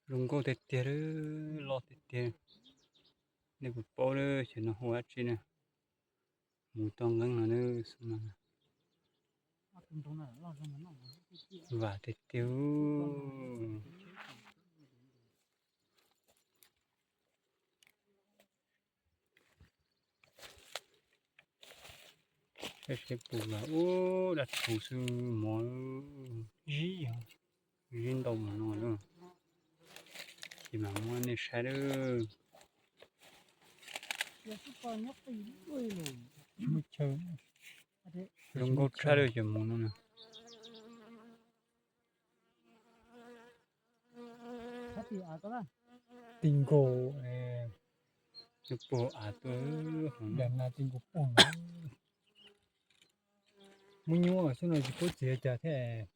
Zoo nkauj tiag tiag, loj tiag tiag. Nej puas paub lawm, ces no hu dab tsi na? Mus tau nqeeb no na, xwb no. Vam tiag tiag. Saib seb puas vam. Ub, dab tsi xwb, mov zib, zib ntau mus no lawm. Ces mam muab nej saib lawm. Zoo nkauj tshaj lawm, ces mus no na. Ti nkaus, puag av tuaj, daim nas ti nkaus puag no. Muaj nyuaj xwb no tsis paub txiav cas thiab.